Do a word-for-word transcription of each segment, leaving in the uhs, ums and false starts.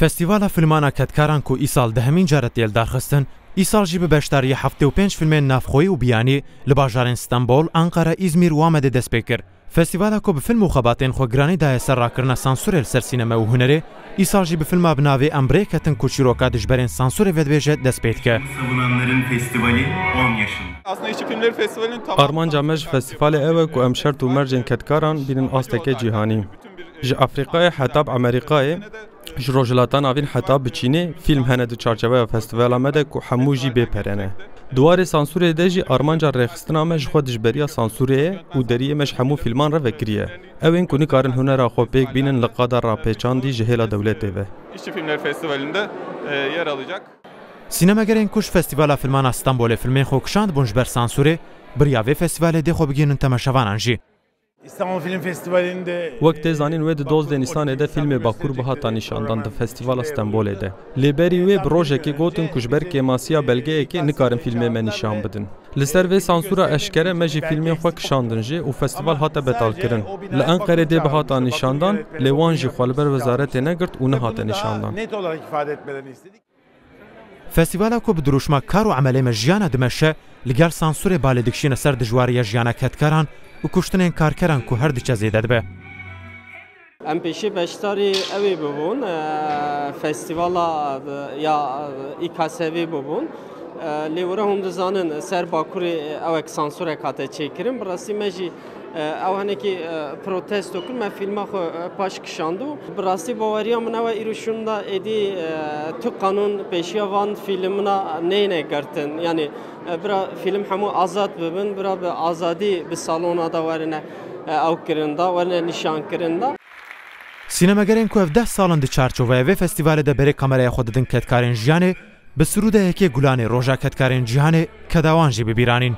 Festîvala Filmana Kedkaran ku îsal dehemîn car e tê lidarxistin, îsal jî bi beşdariya heftê û pênc filmên navxweyî û biyanî li bajarên Stenbol, Enqere, Îzmîr û Amedê dest pê kir. Festîvala ku bi film û xebatên xwe giranî daye ser rakirina sansurê li ser sîneme û hunerê, îsal jî bi filma bi navê Em Bi Rê Ketin ku çîroka dijberên sansurê vedibêje dest pê dike. Savunanların Festivali on yaşında. Aslında İşçi Filmleri Festivali'nin tamamı... Armanca me ji festîvalê ew e ku em şert û mercên kedkaran bînin asteke cîhanî. Ji Afrîkayê heta bi Amerîkayê, ji Rojhilata Navîn heta bi Çînê fîlm hene di çarçeveya festîvala me de ku hemû jî bê pere ne. Di warê sansurê de jî armanca rêxistina me ji xwe dijberiya sansurê ye û deriyê me ji hemû fîlman re vekirî ye. Ew ên ku nikarin hunera xwe pêk bînin li qada rapêçandî ji hêla dewletê ve. İşçi Filmleri Festivali'nde, e, yer alacak. Sînemegerên ku ji Festîvala Filmana Stenbolê filmên xwe kişandibûn ji ber sansurê, bi riya vê festîvalê dê xwe bigihînin temeşevanan jî. İstanbul Film Festivali'nde... Wek tê zanîn, wê di dozdeh Nîsanê de fîlmê Bakur bihata nîşandan di Festîvala Stenbolê de. Lê berî wê bi rojekê gotin ku ji ber kêmasiya belgeyekê nikarin fîlmê me nîşan bidin. Li ser vê sansûra eşkere me jî fîlmên xwe kişandin jê û festîval hate betalkirin. Li Enqerê dê bihata nîşandan, lê wan jî xwe li ber wezaretê negirt û nehate nîşandan. Net olarak ifade etmelerini istedik. Festîvala ku bi dirûşma kar û emelê me jiyana dimeşe, li gel sansurê balê dikişîne ser dijwariya jiyana kedkaran û kuştinên karkeran ku her diçe zêde dibe. Em pêşî beşdarî ewê bibûn, e, festîvala, e, ya, e, İKSV bibûn. E, lê were hûn dizanin ser Bakurê, e, ewek sansurek hate çêkirin. Bi rastî me jî, e, ew hinekî, e, protesto kir, me fîlma xwe, e, paş kişand û bi rastî baweriya min ew e, îro şûnda êdî, e, tu qanûn pêşiya van fîlmina neyne girtin. Yanî, e, bira fîlm hemû azad bibin, bira bi azadî bi salona da werine, e, ew kirin da, werine nîşan kirin da. Sînemegerên ku ev deh sal in di çarçoveya vê festîvalê de berê kameraya xwe didin kedkarên jiyanê, bi sirûda yekê Gulanê Roja Kedkarên Cîhanê keda wan jî bi bîr anîn.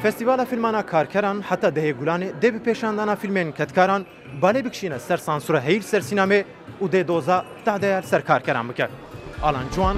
Festîvala Fîlmana Karkeran heta dehê Gulanê dê bi pêşandana fîlmên kedkaran balê bikişîne ser sansûra heyî li ser sînemê û dê doza tehdeya li ser karkeran bike. Alan Ciwan,